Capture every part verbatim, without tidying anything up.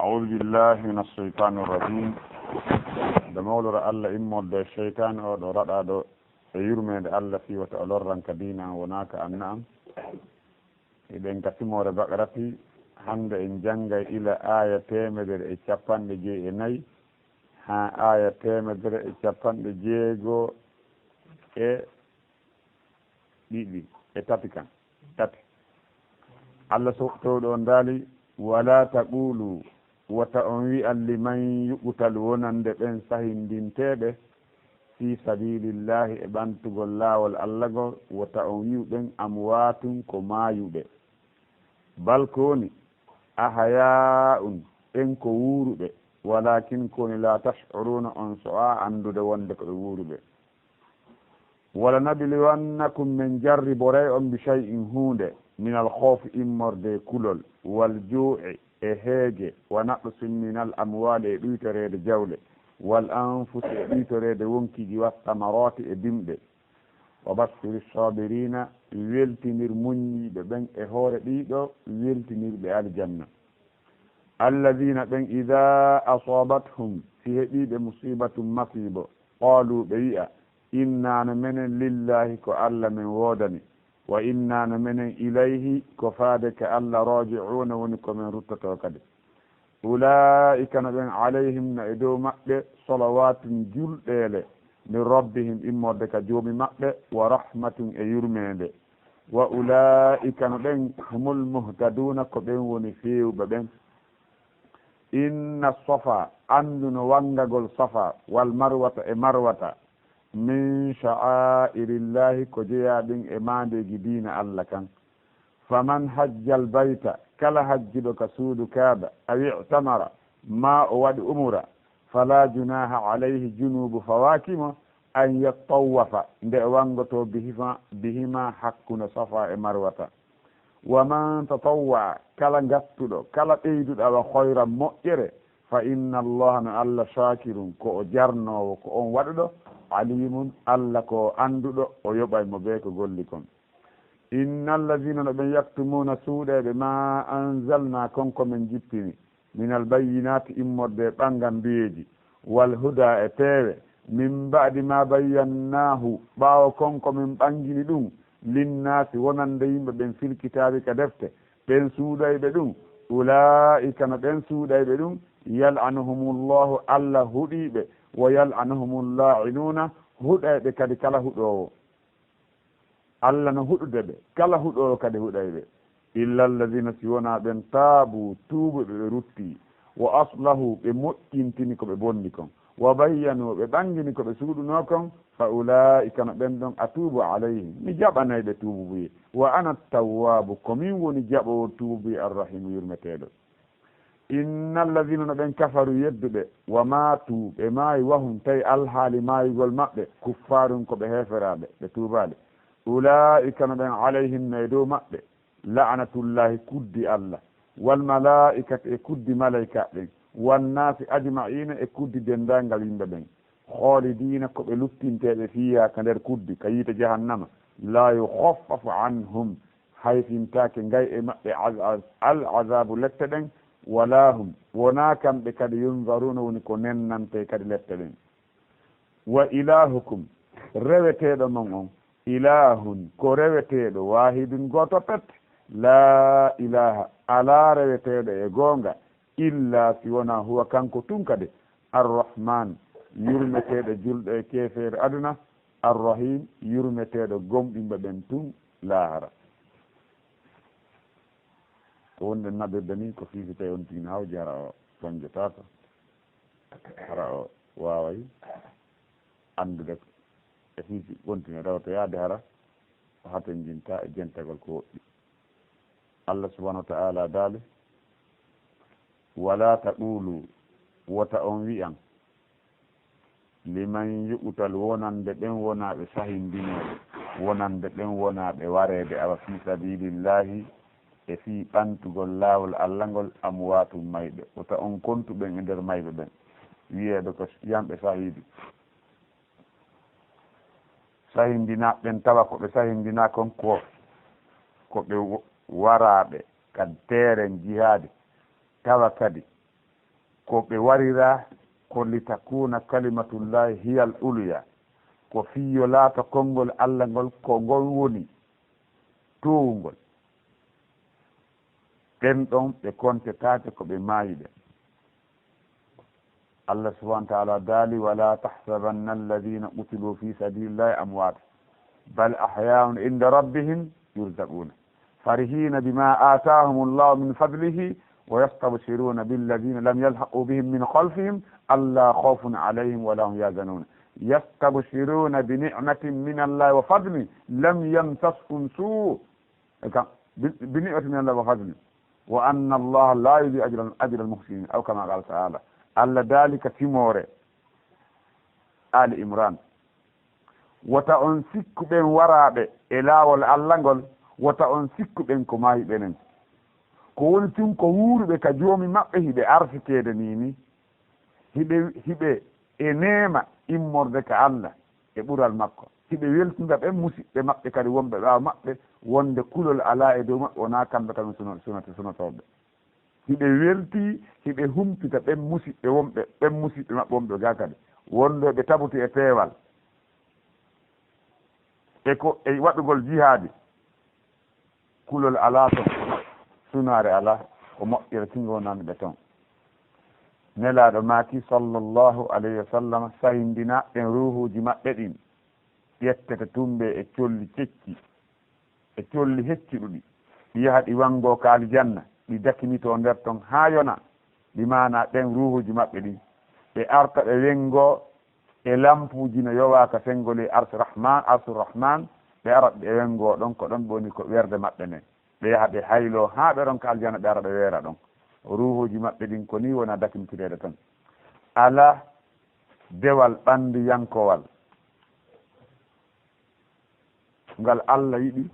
أعوذ بالله من الشيطان الرجيم. Nde mawlora Allah immorde e seytaane oo ɗoo raɗaaɗo e yurmeende Allah fii wata o lorran ka diina an wonaa ka anna an. Hiɗen ka simoore Baqarati, hannde en janngay ila aaya teemedere e cappanɗe jeeyi e nayi haa aaya teemedere e cappanɗe jeego e ɗiɗi e tati kan. Tati. Allah so-, towɗo on daali, "Wala taqulu, wota on wi'an liman yuqtalu wonande ɓen sahindinteeɓe, fi sabilillahi e ɓantugol laawol Allah ngol, wota on wi'u ɓen amwaatun ko maayuɓe. Bal ko woni, ahayaa'un ɓen ko wuuruɓe, walakin ko woni la tash'uruna on so'aa anndude wonde ko ɓe wuuruɓe." "Wala nabluwannakum, men jarriboray on bi shay'in huunde, minal khawfi immorde e kulol, wal juu'i e heege, wa naqsin minal amwaali e ɗuytoreede jawle, wal anfusi e ɗuytoreede wonkiiji, was samarati e dimɗe. Wa bashshiri sabirina, weltinir muññiiɓe ɓen e hoore ɗiiɗo, weltinir ɓe aljanna." "Alladhina ɓen, idha asabathum, si heɓii ɓe musibatun masiibo, qalu ɓe wi'a, inna no menen lillahi ko Allah men woodani, wa inna no menen ilayhi ko faade ka Allah raji'una woni ko men ruttotoo kadi. Ula'ika no ɓen alayhim no e dow maɓɓe salawatun julɗeele min rabbihim immorde ka joomi maɓɓe wa rahmatun e yurmeende. Wa ula'ika no ɓen humul muhtaduna ko ɓen woni feewuɓe ɓen." Inna safa, anndu no wanngagol safa, wal marwata e marwata, min sha'airillahi ko jeyaa ɗin e maandeeji diina Allah kan. Faman hajjal bayta, kala hajjuɗo ka suudu Kaaba, aw i'tamara, maa o waɗi umura, fala junaha alayhi, junuubu fawaaki mo, an yattawafa, nde o wanngotoo bihima, bihima hakkunde safa e marwata. Wa man tatawwa'a, kala ngattuɗo, kala ɓeyduɗo awa khayran moƴƴere, fa inna Allaha, no Allah, shakirun, ko o jarnoowo, ko on waɗuɗo, alimun, Allah ko o annduɗo, o yoɓay mo bee ko golli kon. Inna alladhina, no ɓen, yaktumuna, suuɗayɓe, ma anzalna, kon ko men jippini, minal bayyinaati, immorde e ɓanganduyeeji, wal huda e peewe, min ba'di ma bayyannahu, ɓaawo kon ko min ɓangini ɗum, linnaasi, wonande yimɓe ɓen, fil kitaabi, ka defte, ɓen suuɗayɓe ɗum, ulaa'ika, no ɓen suuɗayɓe ɗum, yal'anuhumullahu, Allah huɗii ɓe, wa yal'anuhumul laa'inuuna, huɗay ɓe kadi kala huɗoowo. Allah no huɗude ɓe, kala huɗoowo kadi huɗay ɓe. Illa alladhina, si wonaa ɓen, taabu, tuubuɓe, ɓe rutti, wa aslahu, ɓe moƴƴintini ko ɓe bonni kon, wa bayyanu, ɓe ɓangini ko ɓe suuɗunoo kon, fa ulaa'ika, no ɓen ɗon, atuubu alayhim, mi jaɓanay ɓe tuububuye, wa ana tawwaabu, ko min woni jaɓoowo tuububuye, arrahiimu, yurmeteeɗo. Inna alladhina, no ɓen, kafaru, yedduɓe, wa maatu, ɓe maayi, wa hum, tawi alhaali maayugol maɓɓe, kuffaarun, ko ɓe heeferaaɓe, ɓe tuubaali. Ulaa'ika, no ɓen, alayhim, no e dow maɓɓe, la'natullahi, kuddi Allah, wal malaa'ikati, e kuddi malaykaaɓe ɓen, wan naasi ajma'iina, e kuddi denndaangal yimɓe ɓen. Khaalidiina, ko ɓe luttinteeɓe, fiihaa, ka nder kuddi, ka yiite jahannama. Laa yukhaffafu anhum, hayfintaake ngay e maɓɓe al, al, al azaabu, lette ɗen, wa laa hum, wonaa kamɓe kadi, yunzaruuna, woni ko nennantee kadi lette ɗen. Wa ilaahukum, reweteeɗo mon on, ilaahun, ko reweteeɗo, waahidun, gooto pet, laa ilaaha, alaa reweteeɗo e goonga, illaa, si wonaa, huwa, kanko tun kadi, arrahmaan, yurmeteeɗo julɗo e keefeero aduna, arrahiim, yurmeteeɗo gomɗinɓe ɓen tun laahara. Ko wonde naɓirde ni ko fii si tawi on tigi no hawji, hara o sonjotaako, hara o waaway anndude ko e fii si on tigi no tawata yaade hara o hatonjinta e jentagol ko woɗɗi. Allah subhanahu wa ta'ala daali, "Wala taqulu, wota on wi'an, liman yuqtal, wonande ɓen wonaa ɓe sahindinooɓe, wonande ɓen wonaa ɓe wareede, awa, fi sabilillahi, e fii ɓantugol laawol Allah ngol, amwaatun, mayɓe, wota on kontu ɓen e nder mayɓe ɓen, wi'eeɓe ko yamɓe sahiidi." Sahindinaaɓe ɓen, tawa ko ɓe sahindinaa kon ko, ko ɓe wo-, waraaɓe ka teeren jihaadi, tawa kadi Ko ɓe warira ko litakuna kalimatullahi hiyal uluya, ko fii yo laato konngol Alla ngol ko ngol woni toowungol. Ɓen ɗon ɓe kontetaake ko ɓe maayiɓe. Allah subhanahu wa ta'ala daali: "Wala tahsabanna alladhina qutilu fi sabilillahi amwata, bal ahya'un inda rabbihim yurzaquna, farihina bima atahumullahu min fadlihi, wa yastabshiruna billadhina lam yalhaqu bihim min khalfihim alla khawfun alayhim wala hum yahzanun. Yastabshiruna bi ni'matin min Allahi wa fadlin lam yamsashum su'." E kam, bi, bi ni'matin min Allah wa fadlin. "Wa anna Allah la yudhi'u ajra, ajra al-muhsinin." Aw kama qala ta'ala. Allah daali ka timoore Ali Imran: "Wota on sikku ɓen waraaɓe e laawol Allah ngol, wota on sikku ɓen ko maayiɓe nen. Ko woni tun ko wuuruɓe ka Joomi maɓɓe hiɓe arsikeede nii nii. Hiɓe, hiɓe e neema immorde ka Allah e ɓural makko. Hiɓe weltinda ɓen musiɓɓe maɓɓe kadi wonɓe ɓaawo maɓɓe, wonde kulol alaa e dow maɓɓe, wonaa kamɓe kadi suno-, sunoto-, sunotooɓe. Hiɓe weltii, hiɓe humpita ɓen musiɓɓe wonɓe, ɓen musiɓɓe maɓɓe wonɓe gaa kadi, wonde ɓe tabuti e peewal. E ko e waɗugol jihaadi, kulol alaa ton, sunaare alaa, ko moƴƴere tigi wonani ɓe ton." Nelaaɗo maaki, sallallahu alayhi wa sallam, sahindina ɓen ruuhuuji maɓɓe ɗin ƴettete tumbee e colli cecci, e colli hecciɗuɗi, ɗi yaha ɗi wangoo ka aljanna, ɗi dakimitoo nder ton haa yona, bi maanaa ɓen ruuhuuji maɓɓe ɗin, ɓe arta ɓe wengoo e lampuuji no yowaa ka senngo ley Arsu Rahman, Arsu Rahman, ɓe ara ɓe wengoo ɗon, ko ɗon woni ko weerde maɓɓe nden. Ɓe yaha ɓe hayloo haa ɓe ronka aljanna, ɓe ara ɓe weera ɗon. Ruuhuuji maɓɓe ɗin ko nii wona dakimtireede ton. Alaa dewal ɓannduyankowal ngal Alla yiɗi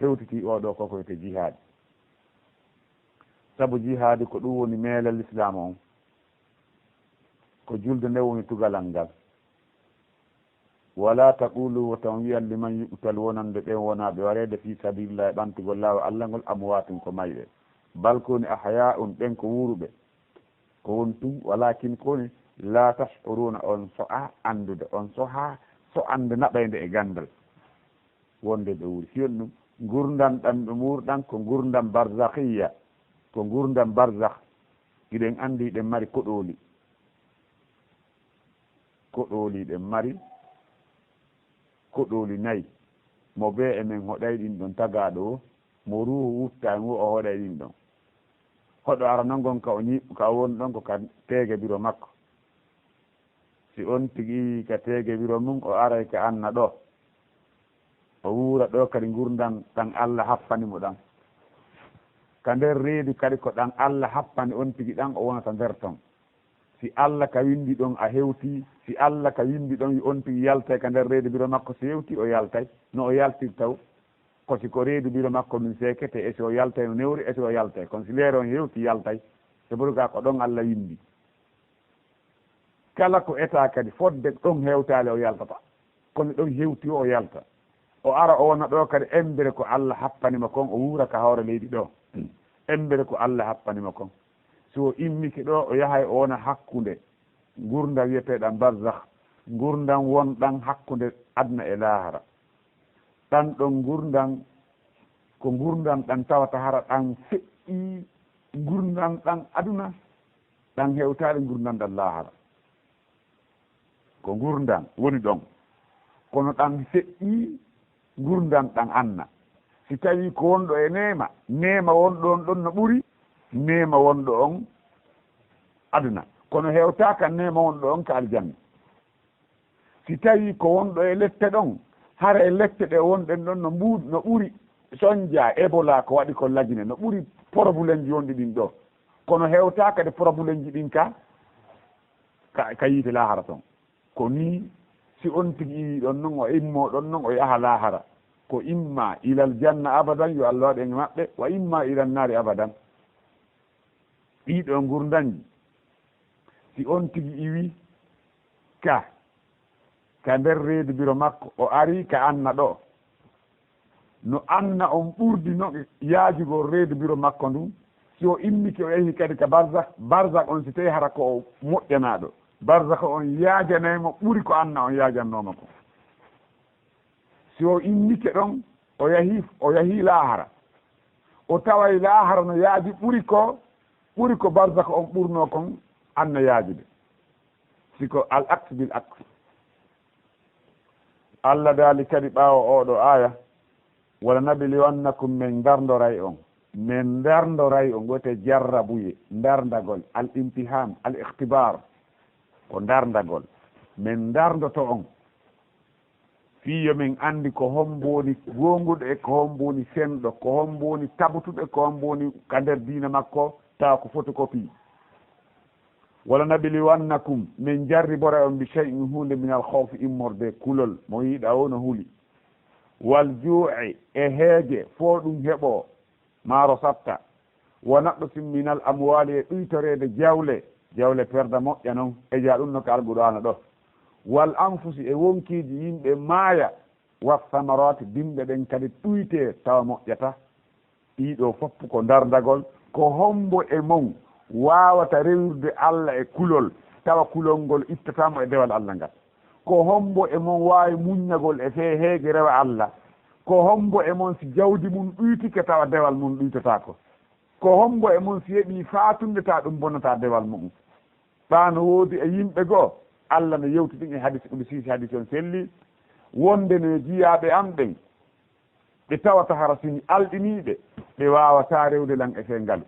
hewtitii oo ɗoo ko ko wiyetee jihaadi. Sabu jihaadi ko ɗum woni meelal Lislaam on. Ko julde nde woni tugalal ngal. "Wala taqulu," wota on wi'an, "liman yuqtal," wonande ɓen wonaaɓe wareede, "fi sabilillahi," ɓantugol laawol Alla ngol, "amwatun," ko mayɓe. "Bal," ko woni, "ahya'un," ɓen ko wuuruɓe. Ko woni tun, "walakin," ko woni, "la tash'uruna," on so'a anndude, on soha so'ande naɓaynde e ganndal wonde ɓe wuuri. Si on ɗum, ngurndan ɗan ɓe wuurɗan ko ngurndan barzakhiyya, ko ngurndan barzakh. Hiɗen anndi hiɗen mari koɗooli. Koɗooli hiɗen mari, koɗooli nayi. Mo bee e men hoɗay ɗin ɗon tagaaɗo o, mo ruuhu wutta e ngu o hoɗay ɗin ɗon. Hoɗo arano ngon ka o ñi-, ka o woni ɗon ko ka teege biro makko. Si on tigi ka teege biro mun, o aray ka anna ɗo. O wuura ɗo kadi ngurndan ɗan Alla happani mo ɗan. Ka nder reedu kadi ko ɗan Alla happani on tigi ɗan o wonata nder ton. Si Alla ka windi ɗon a hewti, si Alla ka windi ɗon on tigi yaltay ka nder reedu biro makko, si hewti o yaltay. No o yaltirta o? Ko si ko reedu biro makko ɗun seekete, e si o yaltay no newri, e si o yaltay. Kono si leere on hewti yaltay. C'est pourquoi ko ɗon Alla windi. Kala ko eta kadi fodde ɗon hewtaali o yaltata. Kono ɗon hewti o yalta. O ara o wona ɗo kadi embere ko Alla happani mo kon o wuura ka hoore leydi ɗo. Embere ko Alla happani mo kon. Si o immike ɗo o yahay o wona hakkunde ngurndan wi'eteeɗan barzakh. Ngurndan wonɗan hakkunde aduna e laahara. Ɗan ɗon ngurndan ko ngurndan ɗan tawata hara ɗan feƴƴi ngurndan ɗan aduna. Ɗan hewtaali ngurndan ɗan laahara. Ko ngurndan woni ɗon. Kono ɗan feƴƴi ngurndan ɗan anna. Si tawii ko wonɗo e neema, neema wonɗo on ɗon no ɓuri neema wonɗo on aduna. Kono hewtaaka neema wonɗo on ka aljanna. Si tawii ko wonɗo e lette ɗon, hara e lette ɗe wonɗen ɗon no mbu-, no ɓuri sonja Ebola ko waɗi ko lajine, no ɓuri porobulenji wonɗi ɗin ɗo. Kono hewtaa kadi porobulenji ɗin ka, ka, ka yiite laahara ton. Ko nii, si on tigi iwii ɗon non, o immoo ɗon non, o yaha laahara. Ko imma ilal janna abadan, yo Allah waɗ en e maɓɓe, wa imma ilal naari abadan. Ɗii ɗoo ngurndanji, si on tigi iwii ka, ka nder reedu biro makko, o arii ka anna ɗoo. No anna on ɓurdi no yaajugol reedu biro makko ndun, Si o immike, o yahi kadi ka barzakh, barzakh on, si tawi hara ko o moƴƴanaaɗo, barzakh on yaajanay mo ɓuri ko anna on yaajannooma kon. Si o immike ɗon, o yahi, o yahi laahara, o taway laahara no yaaji ɓuri ko, ɓuri ko barzakh on ɓurnoo kon anna yaajude. Si ko al aks bil aks. Allah daali kadi ɓaawo oo ɗoo aaya, "Wala nabluwannakum, men ndarndoray on, men ndarndoray on", wiyetee jarrabuye, ndarndagol, al imtihaan, al ikhtibaar, ko ndarndagol. Men ndarndoto on, fii yo men anndi ko hommbo woni goonguɗo e ko hommbo woni senɗo, ko hommbo woni tabutuɗo e ko hommbo woni ka nder diina makko, tawa ko photocopie. "Wala nabluwannakum", men jarriboray on, "bi shay'in", huunde, "minal khawfi", immorde e kulol, mo yiɗaa woo no huli, "wal juu'i", e heege, foo ɗum heɓoo, maaro satta, "wa naqsin minal amwaali", e ɗuytoreede jawle, jawle perda moƴƴa non, e jaa ɗum no ka Alqur'aana ɗoo, "wal anfusi", e wonkiiji, yimɓe maaya, "was samaraati", dimɗe ɗen kadi ɗuytee tawa moƴƴataa. Ɗii ɗoo fof ko ndarndagol, ko hommbo e mon waawata rewirde Alla e kulol, tawa kulol ngol ittataa mo e dewal Alla ngal? Ko hommbo e mon waawi muññagol e fee heege rewa Alla? Ko hommbo e mon si jawdi mun ɗuytike tawa dewal mun ɗuytataako? Ko hommbo e mon si heɓii faatunde tawa ɗum bonnataa dewal mu'un? Ɓaa no woodi e yimɓe goo, Alla no yewti ɗum e hadis qudsi, si hadis on selli, wonde no jiyaaɓe am ɓen, ɓe tawata hara si mi alɗinii ɓe, ɓe waawataa rewde lan e fee ngalu.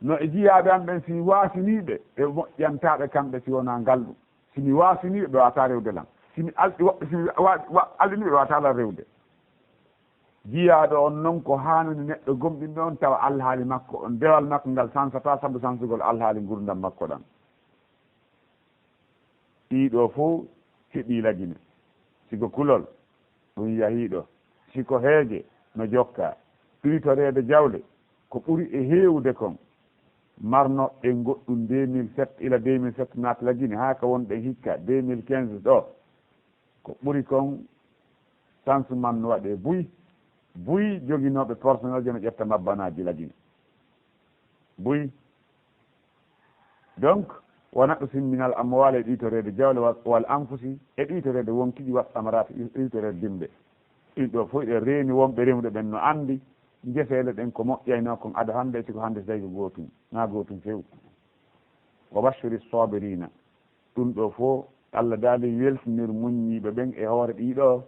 No e jiyaaɓe am ɓen, si mi waasinii ɓe, ɓe moƴƴantaa ɓe kamɓe si wonaa ngalɗu. Si mi waasinii ɓe, ɓe waawataa rewde lan. Si mi alɗi woɓɓe, si mi wa-, wa-, alɗinii ɓe, ɓe waawataa lan rewde. Jiyaaɗo on non ko haanani neɗɗo gomɗinɗo on tawa alhaali makko on, dewal makko ngal sansataa sabu sansugol alhaali ngurndan makko ɗan. Ɗii ɗoo fow heɓii lagine. Si ko kulol, ɗum yahii ɗoo. Si ko heege, no jokkaa. Ɗuytoreede jawle, ko ɓuri e heewude kon. Marnooɓe ɓen goɗɗum deux mille sept, ila deux mille sept naati lagine, haa ka wonɓe hikka deux mille quinze ɗoo. Ko ɓuri kon, changement no waɗee buy, buy joginooɓe personnel je no ƴetta mabbanaaji lagine. Buy. Donc, "wa naqsin minal amwaali", e ɗuytoreede jawle, wa-, "wal anfusi", e ɗuytoreede wonkiiji, "was samaraati", e ɗuytoreede dimɗe. Ɗin ɗoo fof ɗe reeni wonɓe remrude ɓen no anndi, njeseele ɗen ko moƴƴaynoo kon ado hannde, e si ko hannde si tawi ko gootum, naa gootum few. "Wa bashshiri saabiriina", ɗum ɗoo fof, Alla daali, weltinir muññiiɓe ɓen e hoore ɗii ɗoo,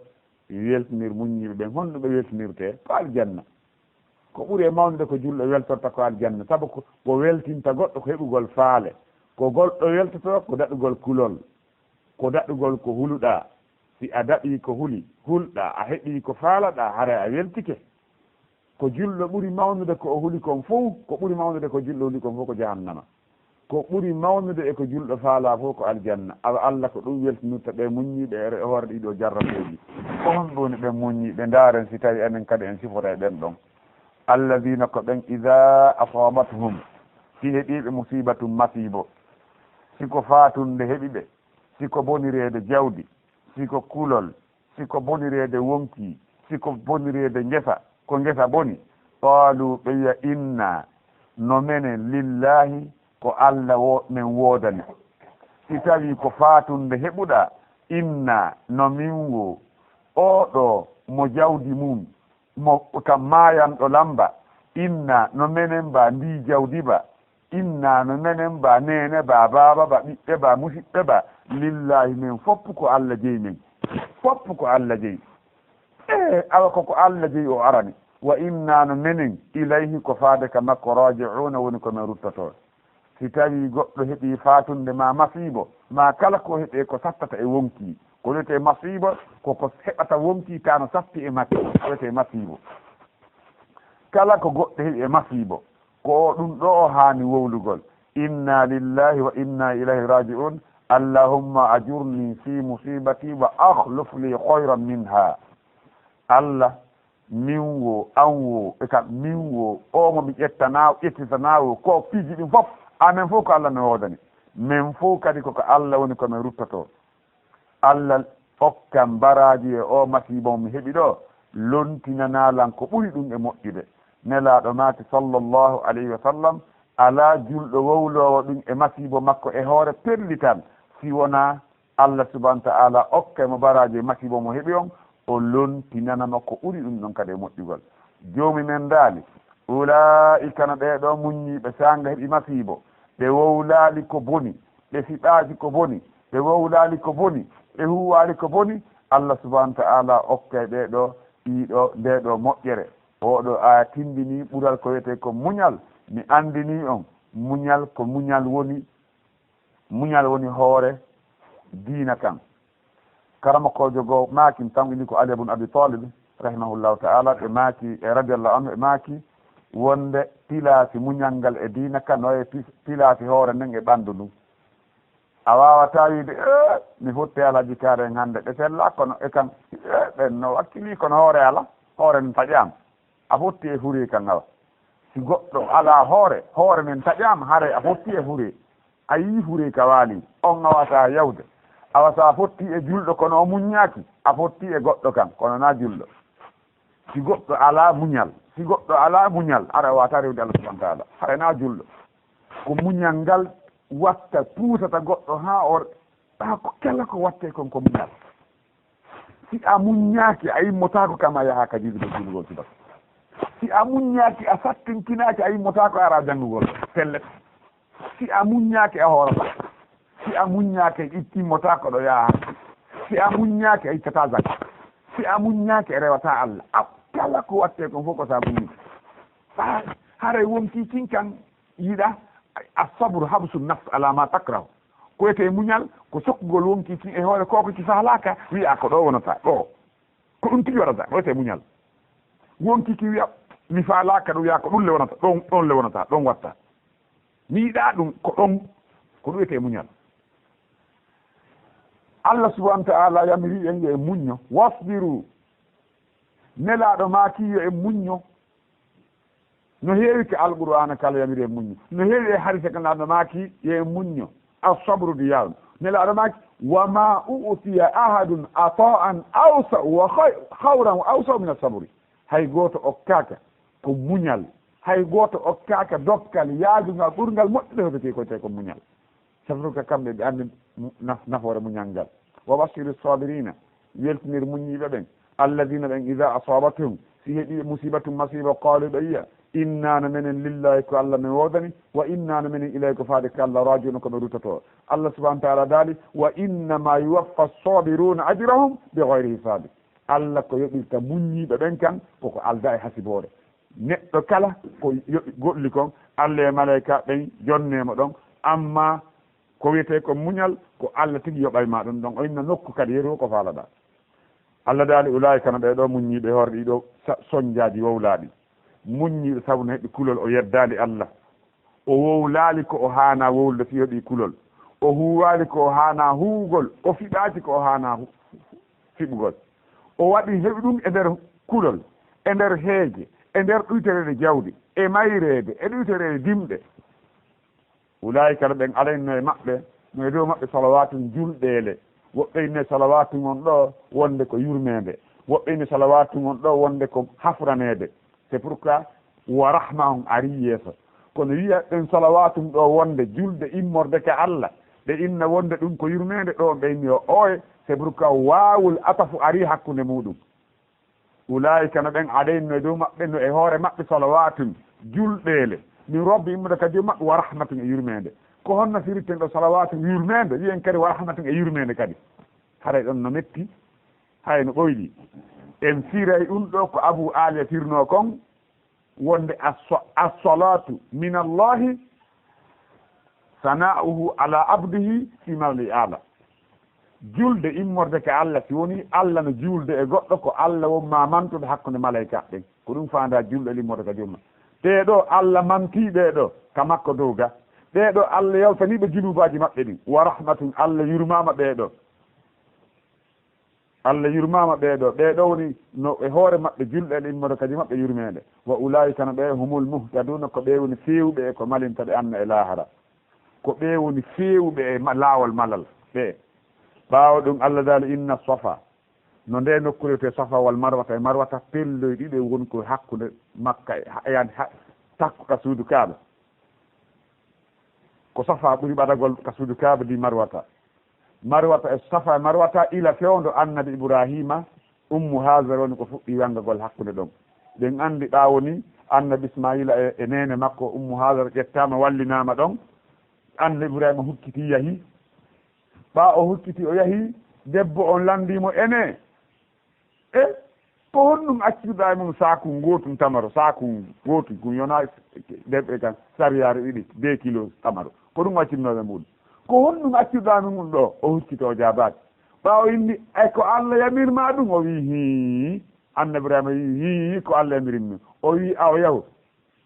weltinir muññiiɓe ɓen. Honno ɓe weltinirtee? Ko aljanna. Ko ɓuri e mawnude ko julɗo weltorta ko aljanna, sabu ko, ko weltinta goɗɗo ko heɓugol faale. Ko goɗɗo weltotoo ko daɗugol kulol, ko daɗugol ko huluɗaa. Si a daɗii ko huli, hulɗaa, a heɓii ko faalaɗaa, haray a weltike. Ko julɗo ɓuri mawnude ko o huli kon fow, ko ɓuri mawnude ko julɗo huli kon fow ko jahannama. Ko ɓuri mawnude e ko julɗo faalaa fow ko aljanna. Awa Alla ko ɗum weltinirta ɓee muññiiɓe e re-, hoore ɗii ɗoo jarrabooji. Ko honɓe woni ɓen muññiiɓe? Ndaaren si tawi enen kadi en sifora e ɓen ɗon. "Alladiina", ko ɓen, "idaa asaabathum", si heɓii ɓe, "musiibatun", masiibo, si ko faatunde heɓi ɓe, si ko bonireede jawdi, si ko kulol, si ko bonireede wonkii, si ko bonireede ngesa, ko ngesa boni, "qaaluu", ɓe wi'a, "innaa", no menen, "lillaahi", ko Alla wo-, men woodani. Si tawii ko faatunde heɓuɗaa, "innaa", no min woo, oo ɗoo mo jawdi mun, mo ka maayanɗo lamba, "innaa", no menen ba ndii jawdi ba, "innaa", no menen ba, neene ba, baaba ba, ɓiɓɓe ba, musiɓɓe ba, "lillaahi", men fof ko Alla jeyi men. Fof ko Alla jeyi. Ee, awa ko ko Alla jeyi o arani. "Wa innaa", no menen, "ilayhi", ko faade ka makko, "raaji'uuna", woni ko men ruttotoo. Si tawii goɗɗo heɓii faatunde maa masiibo, maa kala ko heɓee ko sattata e wonkii, ko wiyetee masiibo, ko ko heɓata wonkii taa no satti e makko, ko wiyetee masiibo. Kala ko goɗɗo heɓi e masiibo, ko o ɗum ɗoo o haani wowlugol. "Inna lillahi wa inna ilayhi raji'un. Allahumma ajurni fi musibati wa akhluf li khayran minha." Alla, min woo, an woo, e kam, min woo, oo mo mi ƴettanaa, ƴettitanaa woo, ko piiji ɗin fof, amen fof ko Alla men woodani. Men fof kadi ko ka Alla woni ko men ruttotoo. Alla okkan baraaji e oo masiiba mo mi heɓi ɗoo, lontinanaa lan ko ɓuri ɗum e moƴƴude. Nelaaɗo maaki, sallallahu alayhi wa sallam, alaa julɗo wowloowo ɗum e masiibo makko e hoore pellital, si wonaa Allah subhanahu wa ta'ala okkay mo baraaji e masiibo mo heɓi on, o lontinana mo ko ɓuri ɗum ɗon kadi e moƴƴugol. Joomi men daali, "Ulaa'ika no ɓee ɗoo muññiiɓe saanga heɓi masiibo, ɓe wowlaali ko boni, ɓe fiɓaaki ko boni, ɓe wowlaali ko boni, ɓe huuwaali ko boni, Allah subhanahu wa ta'ala okkay ɓee ɗoo, ɗii ɗoo, ndee ɗoo moƴƴere." Oo ɗoo aaya tinndinii ɓural ko wiyetee ko muñal. Mi anndinii on, muñal ko muñal woni, muñal woni hoore diina kan. Karamokoojo goo maaki, mi tamƴini ko Ali ibn Abi Talib, rahimahullahu ta'ala, ɓe maaki, e radiyallahu anhu, ɓe maaki wonde pilaasi muñal ngal e diina kan no e pi-, pilaasi hoore nden e ɓanndu ndun. A waawataa wiide, "Ee, mi fotti Alhaji Kaare en hannde, ɓe sellaa kono e kan, ee, ɓen no wakkilii kono hoore alaa, hoore nden taƴaama." A fotti e furee kan awa. Si goɗɗo alaa hoore, hoore nden taƴaama, haray a fotti e furee. A yii furee ka waali, on awataa yawde. Awa si a fotti e julɗo kono o muññaaki, a fotti e goɗɗo kan, kono naa julɗo. Si goɗɗo alaa muñal, si goɗɗo alaa muñal, haray a waawataa rewde Allah subhanahu wa ta'ala. Haray naa julɗo. Ko muñal ngal watta, puusata goɗɗo haa o, haa ko kala ko wattee kon ko muñal. Si a muññaaki, a immotaako kam, a yahaa ka juulugol, juulugol subaka. Si a muññaaki, a sattinkinaaki, a immotaako, a araa janngugol. Pellet. Si a muññaaki, a hoorataa. Si a muññaaki, a immotaako ɗo yahaa. Si a muññaaki, a ittataa zaka. Si a muññaaki, a rewataa Allah. A, kala ko wattee kon fof ko sa muññi. Haray wonkii kin kan yiɗa, as-sabru habsu nafs ala ma takrahu. Ko wiyetee muñal, ko sokkugol wonkii kin e hoore ko ko ki faalaaka, wi'a ko ɗo wonata, ɗo. Ko ɗum tigi waɗata, ko wiyetee muñal. Wonkii kin wi'a, mi faalaaka ɗum, wi'a ko ɗum le wonata, ɗon, ɗon le wonata, ɗon watta. Mi yiɗaa ɗum, ko ɗon, ko ɗum wiyetee muñal. Allah subhanahu wa ta'ala yamiri en yo en muñño. Wasbiru. Nelaaɗo maaki yo en muñño. No heewi ka Alqur'aana kala yamiri en muñño. No heewi e hadiisa kan Nelaaɗo maaki yo en muñño. As-sabru diyaa'un. Nelaaɗo maaki, "Wa ma u'tiya ahadun ata'an awsa wa khay-, khawran wa awsa min as-sabri." Hay gooto okkaaka ko muñal. Hay gooto okkaaka dokkal yaajungal ɓurngal moƴƴude heɓetee ko tawee ko muñal. Sabu ka kamɓe ɓe anndi mu-, naf-, nafoore muñal ngal. "Wa bashiri sabirina." Weltinir muññiiɓe ɓen. "Alladina ɓen ida asabatuhum", si heɓi musibatun masiiba, qaalu ɓe wi'a, "Inna no menen lillahi ko Allah men woodani, wa inna no menen ilayhi ko faade ka Allah raaji'un ko ɓe ruttotoo." Allah subhanahu wa ta'ala daali, "Wa innama yuwaffa sabiruna ajrahum bi gayri hisabi." Allah ko yoɓirta muññiiɓe ɓen kan koko aldaa e hasiboore. Neɗɗo kala ko yoɓi golli kon, Allah e malayka ɓen jonnee mo ɗon, amma ko wiyetee ko muñal, ko Allah tigi yoɓay ma ɗum ɗon. O inna nokku kadi yeru ko faalaɗaa. Allah daali, "Ulaa'ika no ɓee ɗoo muññiiɓe hoore ɗii ɗoo sa-, sonjaaji wowlaaɗi." Muññiiɗo sabu no heɓi kulol, o yeddaali Allah. O wowlaali ko o haanaa wowlude fii o heɓii kulol. O huuwaali ko o haanaa huuwugol, o fiɓaaki ko o haanaa hu-, fiɓugol. O waɗi, heɓi ɗum e nder kulol, e nder heege, e nder ɗuytereede jawdi, e mayreede, e ɗuytereede dimɗe. Ulaa'ika no ɓen alayno e maɓɓe, no e dow maɓɓe salawaatun julɗeele. Woɓɓe inne salawaatun on ɗoo wonde ko yurmeende. Woɓɓe inne salawaatun on ɗoo wonde ko hafraneede. C'est pourquoi wa rahma on arii yeeso. Kono wi'a ɓen salawaatun ɗoo wonde julde immorde ka Allah, ɓe inna wonde ɗum ko yurmeende ɗoo, ɓe inni o ooye, c'est pourquoi waawul atafu arii hakkunde muuɗum. Ulaa'ika no ɓen alayno e dow maɓɓe, no e hoore maɓɓe salawaatun, julɗeele, min rabbi immorde ka joom maɓɓe, wa rahmatun e yurmeende. Ko honno firiten ɗoo salawaatun yurmeende, wi'en kadi wa rahmatun e yurmeende kadi? Haray ɗon no metti, hay no ɓoyɗi. En firay ɗum ɗoo ko Abu Aliya firnoo kon, wonde as-, as-salaatu min Allahi, sanaa'uhu ala abdihi fi mala'il a'la. Julde immorde ka Allah, si woni Allah no juulde e goɗɗo, ko Allah won mamantuɗo hakkunde malaykaaɓe ɓen. Ko ɗum faandaa julde immorde ka joom maa. Ɓee ɗoo Allah mantii ɓee ɗoo ka makko dow ga. Ɓee ɗoo Allah yawtanii ɓe junubaaji maɓɓe ɗin. Wa rahmatun, Allah yurmaama ɓee ɗoo. Allah yurmaama ɓee ɗoo. Ɓee ɗoo woni no e hoore maɓɓe julɗe e immorde ka joom maɓɓe yurmeende. Wa ulaa'ika no ɓee humul muhtaduuna, ko ɓee woni feewuɓe e ko malinta ɓe anna e laahara. Ko ɓee woni feewuɓe e ma-, laawol malal ɓee. Ɓaawo ɗum, Allah daali, "Inna safa." No ndee nokkuure wiyetee Safa wal Marwata e Marwata, pelloy ɗiɗo woni ko hakkunde Makka e, e, yani, ha, takko ka suudu Kaaba. Ko Safa ɓuri ɓadagol ka suudu Kaaba di Marwata. Marwata e Safa e Marwata ila fewndo Annabi Ibraahiima, Ummu Haazar woni ko fuɗɗi wangagol hakkunde ɗon. Ɗen anndi ɓaawo ni Annabi Ismaa'iila e, e neene makko Ummu Haazar ƴettaama, wallinaama ɗon. Annabi Ibraahiima hucciti yahi. Ɓaa o hucciti o yahi, debbo on lanndii mo, "Enee, e ko honɗum accuɗaa e mum saaku ngootun tamaro, saaku ngootun, kun yonaa derɗe kan sariyaare ɗiɗi, deux kilos tamaro. Ko ɗum accuɗinoo e muɗum? Ko honɗum accuɗaa e mum ɗoo?" O hucciti o jaabaaki. Ɓaa o inni, "Ay ko Alla yamir maa ɗum?" O wi'i, "Hii." Annabi Ibraahiima wi'i, "Hii, ko Alla yamiri mi." O wi'i, "Awa yahu."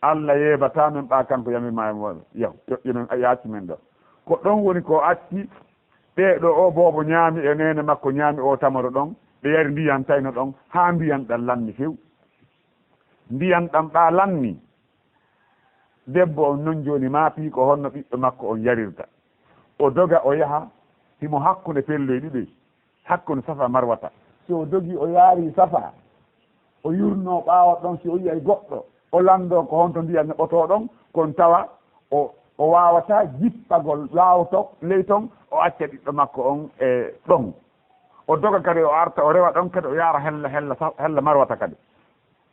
Alla yeebataa men ɓaa kanko yamir maa e mo yahu, yo, yo men, yo accu men ɗoo. Ko ɗon woni ko acci ɓee ɗoo, o boobo ñaami e neene makko ñaami o tamaro ɗon, ɓe yari ndiyan tayno ɗon, haa ndiyan ɗan lanni few. Ndiyan ɗan ɓaa lanni, debbo on non jooni maapii ko honno ɓiɗɗo makko on yarirta. O doga o yaha, himo hakkunde pelloy ɗiɗoy. Hakkunde Safa Marwata. Si o dogii, o yaarii Safa, o yurnoo ɓaawo ɗon, si o yi'ay goɗɗo, o lanndoo ko honto ndiyan heɓotoo ɗon, kon tawa o, o waawataa jippagol ɓaawo to, ley ton, o acca ɓiɗɗo makko on e ɗon. O doga kadi, o arta, o rewa ɗon kadi, o yaara hella, hella Sa-, hella Marwata kadi.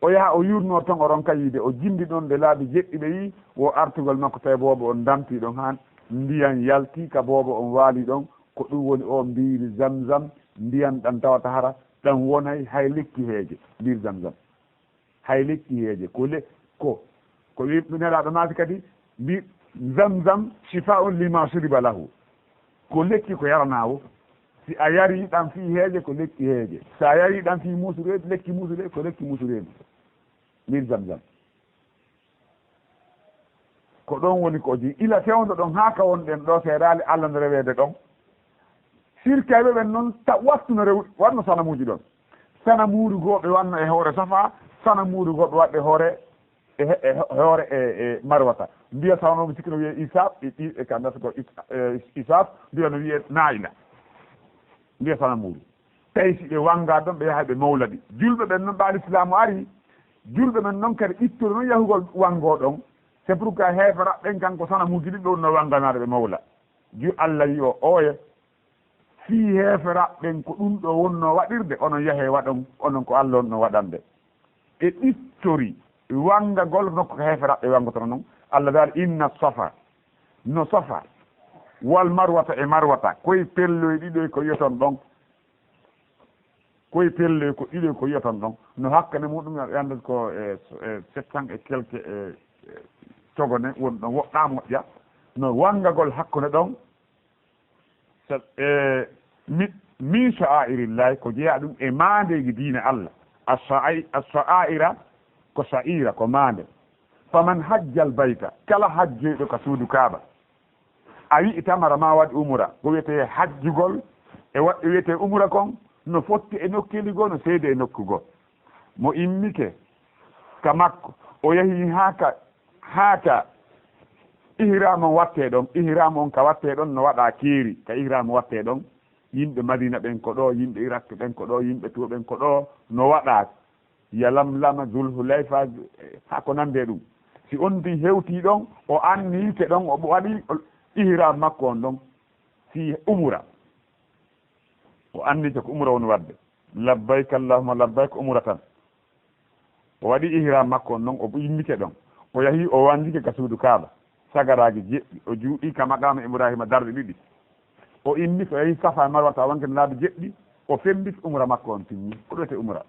O yaha, o yurnoo ton, o ronka yiide, o jimbi ɗon nde laabi jeɗɗi ɓe yi'i, wo artugol makko, tawi boobo on dampii ɗon haa ndiyan yalti ka boobo on waali ɗon, ko ɗum woni o mbiiri Zamzam, ndiyan ɗan tawata hara ɗan wonay hay lekki heeje, mbiiri Zamzam. Hay lekki heeje, ko le-, ko, ko wi-, Nelaaɗo maaki kadi, mbi-, "Zamzam shifaa'un lima shuriba lahu." Ko lekki ko yaranaa wo. Si a yarii ɗan fii heeje, ko lekki heeje. Si a yarii ɗan fii muusureedu, lekki muusureedu, ko lekki muusureedu. Mbiiri Zamzam. Ko ɗon woni ko ji-, ila fewndo ɗon haa ka wonɗen ɗoo, seedaali Alla no reweede ɗon. Sirkayɓe ɓen non ta-, wattu no rew-, watno sanamuuji ɗon. Sanamuuru goo ɓe wanno e hoore Safa, sanamuuru goo ɓe waɗde hoore, e he-, e he-, hoore e, e Marwata. Mbiya sanamuuru sikki no wiyee Isaaf, i, i, e ka ndasa ko Is-, e, Isaaf, mbiya no wiyee Naayila. Mbiya sanamuuru. Tawi si ɓe wanga ɗon, ɓe yaha ɓe mawla ɗi. Julɓe ɓen non, ɓaa Lislaamu ari, julɓe ɓen non kadi ɓittori non yahugol wangoo ɗon. C'est pourquoi heeferaɓe ɓen, kanko sanamuuji ɗin ɓe wonno wanganaade ɓe mawla. Ju-, Alla wi'i o, ooye, fii heeferaɓe ɓen ko ɗum ɗoo wonno waɗirde, onon yahee waɗon, onon ko Alla wonno waɗande. Ɓe ɓittori wangagol nokku ka heeferaɓe wangotono non. Alla daali, "Inna Safa", no Safa, "wal Marwata e Marwata, koye pelloy ɗiɗoy ko wi'oton ɗon." Koye pelle ko ɗiɗo ko yi'aton ɗon. No hakkane muɗum, mi anndaa ko e, e sept cents et quelques e, e togone woni ɗon, woɗɗaa moƴƴa. No wangagol hakkunde ɗon. Sa-, e, mi-, min sha'airillahi, ko jeyaa ɗum e maandeeji diina Allah. As-sha'ai-, as-sha'aira ko sha'ira, ko maande. Faman hajjal bayta, kala hajjoyɗo ka suudu Kaaba. A wi'i tamara maa waɗi umura, ko wi'etee hajjugol, e woɓɓe wi'etee umura kon, no fotti e nokkeeli goo, no seedi e nokku goo. Mo immike ka makko, o yahi haa ka, haa ka ihraam on wattee ɗon, ihraam on ka wattee ɗon no waɗaa keeri, ka ihraam wattee ɗon, yimɓe Madina ɓen ko ɗoo, yimɓe Irak ɓen ko ɗoo, yimɓe to ɓen ko ɗoo, no waɗaa. Yalamlama, Zulhulayfa, haa ko nandi e ɗum. Si on tigi hewtii ɗon, o anniyike ɗon, o waɗi ihraam makko on ɗon, fii umura. O anniyike ko umura woni waɗde. Labbayka Allahumma labbayka, umura tan. O waɗi ihraam makko on ɗon, o immike ɗon. O yahi, o wangike ka suudu Kaaba. Sagaraaji jeɗɗi, o juuɗi ka maqaama Ibraahiima darɗe ɗiɗi. O immike, o yahi Safa e Marwata, o wangike laabi jeɗɗi, o fembike umura makko on timmi. Ko ɗum wi'etee umura.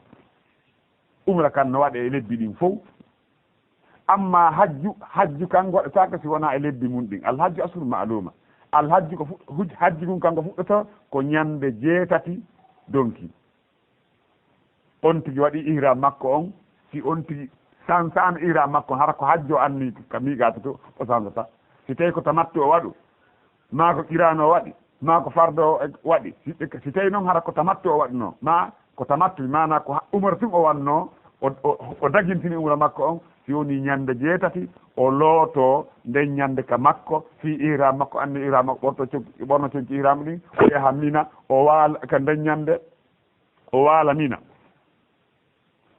Umra kan no waɗee e lebbi ɗin fow. Amma hajju, hajju kan waɗataake si wonaa e lebbi mun ɗin. Al hajju ashhurun ma'luuma. Al hajju ko fu-, huj-, hajju kun kan ko fuɗɗotoo ko ñande jeetati donki. On tigi waɗi ihraam makko on, si on tigi sansaano ihraam makko on, hara ko hajju o anni ka miiqaatu to, o sansata. Si tawi ko tamattu o waɗu, maa ko qiraano o waɗi, maa ko fardo o waɗi. Si, si tawi non hara ko tamattu o waɗunoo, maa ko tamattu, maanaa ko ha-, umra tun o wannoo, o, o, o dagintini umra makko on, si wonii ñande jeetati, o lootoo nden ñande ka makko, fii ihraam makko, anni ihraam makko, ɓorto con-, ɓorno conci ihraam ɗin, o yaha Mina, o waala ka nden ñande, o waala Mina.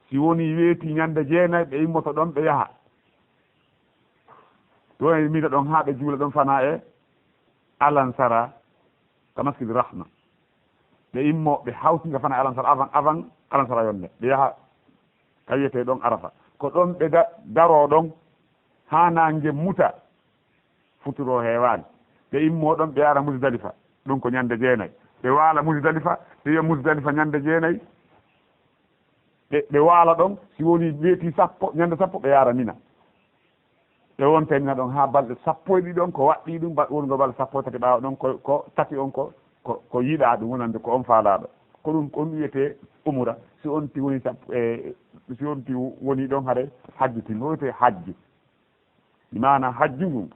Si wonii weetii ñande jeenay, ɓe immoto ɗon, ɓe yaha. Ɗon e Mina ɗon haa ɓe juula ɗon fanaa e Alansara, ka Masjid Rahma. Ɓe immo, ɓe hawtinga fanaa e Alansara, avant, avant Alansara yonde. Ɓe yaha ka wiyetee ɗon Arafa. Ko ɗon ɓe da-, daroo ɗon haa naange muta. Futuro heewaani. Ɓe immo ɗon, ɓe ara Muzdalifa. Ɗum ko ñande jeenay. Ɓe waala Muzdalifa, ɓe yi'a Muzdalifa ñande jeenay. Ɓe, ɓe waala ɗon, si woni weetii sappo, ñande sappo, ɓe yaara Mina. Ɓe wonta e Mina ɗon haa balɗe sappo e ɗiɗi ɗon, ko waɗɗii ɗum, ba-, wongo balɗe sappo e tati ɓaawo ɗon, ko, ko tati on ko, ko, ko yiɗaa ɗum, wonande ko on faalaaɗo. Ko ɗum, ko ɗum wiyetee umura, si on ti woni sappo, e, si on ti woni ɗon haray hajju tin, wiyetee hajju. Bi maana hajju ngun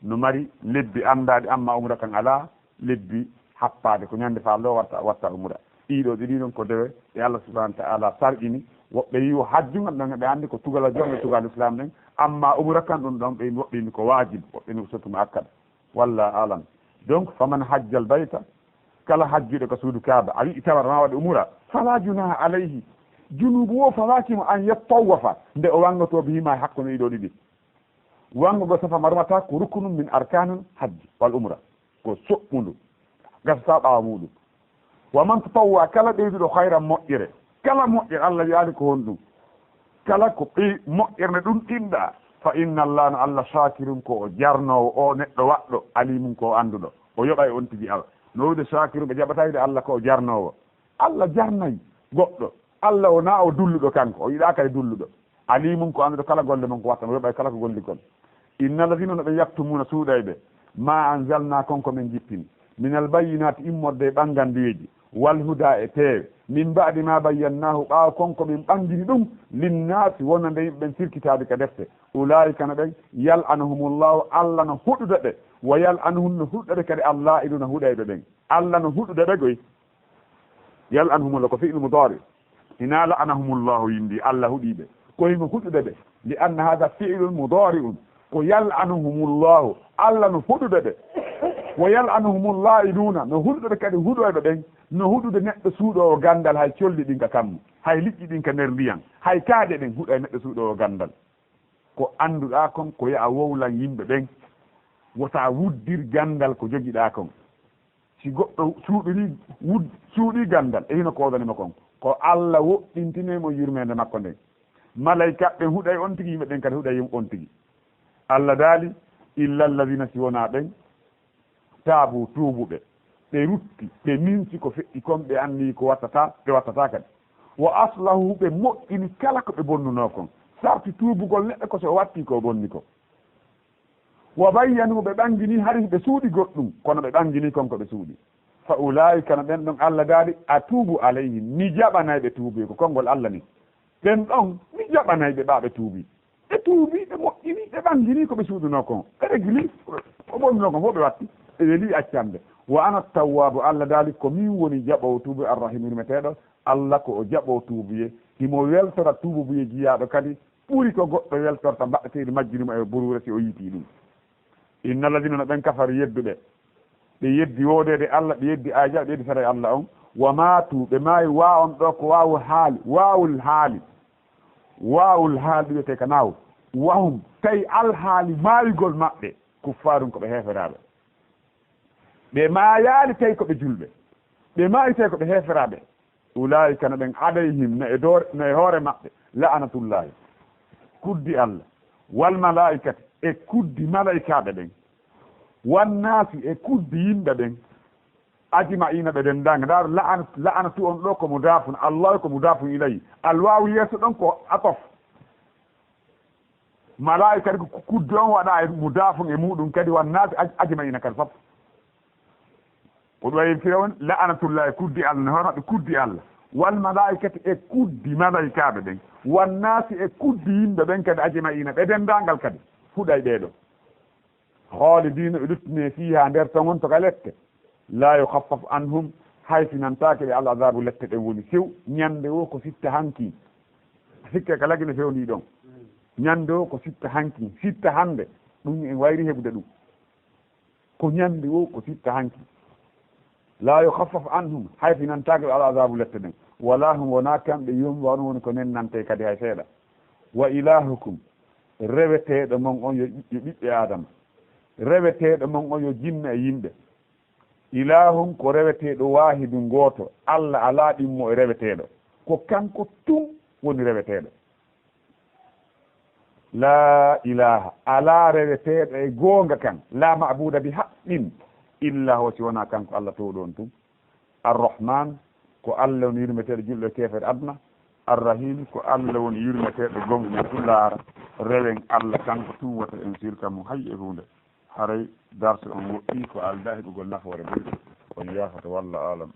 no mari lebbi anndaaɗi, amma umra kan alaa lebbi happaade. Ko ñande fa Allah watta, watta umra. Ɗiɗo ɗiɗi ɗon ko dewe ɗe Allah subhanahu wa ta'ala sar'ini. Woɓɓe yi'o hajju ngal ɗon ɓe anndi ko tugala jonɗe tugal Islam ɗen, amma umra kan ɗum ɗon ɓe woɓɓe ni ko waajib, woɓɓe ni ko surtout muakkad. Wallahu a'lam. Donc, faman hajjal bayta, kala hajjuɗo ka suudu Kaaba, a wi'i tawata ma waɗi umra, fala junaha alayhi. Junubu wo fawaaki mo an yattawafa, nde o wangoto bihima e hakkunde ɗiɗo ɗiɗi. Wanngo Safa Marwata ko rukunun min arkanul hajji wal umra. Ko soɓɓundu. Gasataa ɓaawo muuɗum. Wa man tatawwa, kala ɓeyduɗo khayran moƴƴere. Kala moƴƴere, Allah wi'aali ko honɗum. Kala ko ɓey-, moƴƴere nde ɗum ɗimɗaa. Fa inna Allah, no Allah shakirun ko o jarnoowo, o neɗɗo waɗɗo, alimun ko o annduɗo. O yoɓay on tigi Allah. No wi'ude shakirun, ɓe jaɓataa wi'ude Allah ko o jarnoowo. Allah jarnay goɗɗo. Allah wonaa o dulluɗo kanko, o yiɗaa kadi dulluɗo. Alimun ko annduɗo kala golle mon ko watta, o yoɓay kala ko golli kon. Inna alladhina, no ɓe yaktumuna suuɗayɓe, ma anzalna kon ko men jippini, minal bayyinati immorde e ɓanganduyeeji, wal huda e peewe, min ba'di ma bayyannahu ɓaawo kon ko men ɓangini ɗum, linnaasi wonande yimɓe ɓen sirkitaade ka defte, ulaa'ika no ɓen, yal'anuhumullahu, Allah no huɗude ɓe, wa yal'anuhum no huɗude ɓe kadi, al-laa'inuna huɗayɓe ɓen. Allah no huɗude ɓe goy. Yal'anuhumullah ko fi'lu mudari. Hinaa la'anahumullahu yindi, Allah huɗii ɓe. Ko himo huɗude ɓe. Li anna hadha fi'lun mudari'un. Ko yal'anuhumullahu. Allah no huɗude ɓe. Wa yal'anuhumul la'inuuna. No huɗude ɓe kadi huɗoyɓe ɓen. No huɗude neɗɗo suuɗoowo ganndal hay colli ɗin ka kammu. Hay liƴƴi ɗin ka nder ndiyan. Hay kaaƴe ɗen huɗay neɗɗo suuɗoowo ganndal. Ko annduɗaa kon, ko yo a wowlan yimɓe ɓen. Wota wuddir ganndal ko jogiɗaa kon. Si goɗɗo suuɗirii, wud-, suuɗii ganndal, e hino koodani mo kon, ko Alla woɗɗintinay mo yurmeende makko nden. Malaykaaɓe ɓen huɗay on tigi, yimɓe ɓen kadi huɗay on tigi. Alla daali, "Illa alladhina", si wonaa ɓen, "taabu", tuubuɓe, ɓe rutti, ɓe minsi ko feƴƴi kon, ɓe anniyi ko wattataa, ɓe wattataa kadi. "Wa aslahu", ɓe moƴƴini kala ko ɓe bonnunoo kon. Sarti tuubugol neɗɗo ko si o wattii ko o bonni kon. "Wa bayyanu", ɓe ɓanngini hari ɓe suuɗi goɗɗum, kono ɓe ɓanngini kon ko ɓe suuɗi. "Fa ulaa'ika", no ɓen ɗon Alla daali, "atuubu alayhim", mi jaɓanay ɓe tuubuye, ko konngol Alla ni. Ɓen ɗon, mi jaɓanay ɓe ɓaa ɓe tuubi. Ɓe tuubi, ɓe moƴƴini, ɓe ɓanngini ko ɓe suuɗunoo kon. Ɓe regili, ko bonnunoo kon fof ɓe watti. Ɓe weli accande. "Wa ana tawwaabu", Alla daali, "Ko min woni jaɓoowo tuubu, arrahimu", yurmeteeɗo. Alla ko o jaɓoowo tuubuye. Himo weltora tuububuye jiyaaɗo kadi. Ɓuri ko goɗɗo weltorta mbaɗeteeri majjiri mo e buruure si o yiitii ɗum. "Inna alladhina", no ɓen kafaru yedduɓe, ɓe yeddi woodeede Alla, ɓe yeddi aaja, ɓe yeddi sariya Alla on, "wa maatu", ɓe maayi, "wa" on ɗoo ko waawu haali, waawul haali, waawul haali ɗum wiyetee ka naawu, "wa hum", tawi alhaali maayugol maɓɓe, "kuffaarun", ko ɓe heeferaaɓe. Ɓe maayaali tawi ko ɓe julɓe, ɓe maayi tawi ko ɓe heeferaaɓe. "Ulaa'ika", no ɓen, "alayhim", no e doore, no e hoore maɓɓe, "la'natullaahi", kuddi Alla, "wal malaa'ikati", e kuddi malaykaaɓe ɓen, "wan naasi", e kuddi yimɓe ɓen, "ajma'iina", ɓe denndaangal. Ndaar, la'an-, la'natu on ɗoo ko mudaafun, Allaahu ko mudaafun ilayhi, al waawu yeeso ɗon ko atof. Malaa'ika kadi ko kuddi on waɗaa e mudaafun e muuɗum kadi, "wan naasi aj-, ajma'iina", kadi fof. Ko ɗum wayi fira on, la'anatullaahi, kuddi Alla, no hono ɓe kuddi Alla. "Wal malaa'ikati", e kuddi malaykaaɓe ɓen. "Wan naasi", e kuddi yimɓe ɓen kadi, "ajma'iina", ɓe denndaangal kadi. Huɗay ɓee ɗoo. "Khaalidiina", ɓe luttinee, "fiihaa", nder ton on to ka lette. "Laa yukhaffafu anhum", hayfinantaake ɓe al-azaabu, lette ɗen woni sew. Ñande woo ko sitta hanki. Sikke ka lagine fewndii ɗon. Ñande woo ko sitta hanki. Sitta hannde. Ɗum en wayri heɓude ɗum. Ko ñande woo ko sitta hanki. "Laa yukhaffafu anhum", hayfinantaake ɓe al-azaabu, lette ɗen. Wa lahum, wonaa kamɓe yum, wa on woni ko nennantee kadi hay seeɗa. Wa ilahukum, reweteeɗo mon on yo, yo ɓiɓɓe Aadama. Reweteeɗo mon on yo jinne e yimɓe. Ilahun ko reweteeɗo waahidun gooto. Alla alaa ɗimmo e reweteeɗo. Ko kanko tun woni reweteeɗo. Laa ilaha, alaa reweteeɗo e goonga kan. Laa ma'buda bi haqqin illa huwa, si wonaa kanko Alla toowɗo on tun. Arrahman, ko Alla woni yurmeteeɗo julɓe e keefeero aduna. Arrahim, ko Alla woni yurmeteeɗo gomɗinɓe tun laara. Rewen Alla kanko tun wota en sirka mo hay e huunde. Haray darse on woɗɗii ko aldaa heɓugol nafoore ɓuri. On yaafoto, wallahu aalam.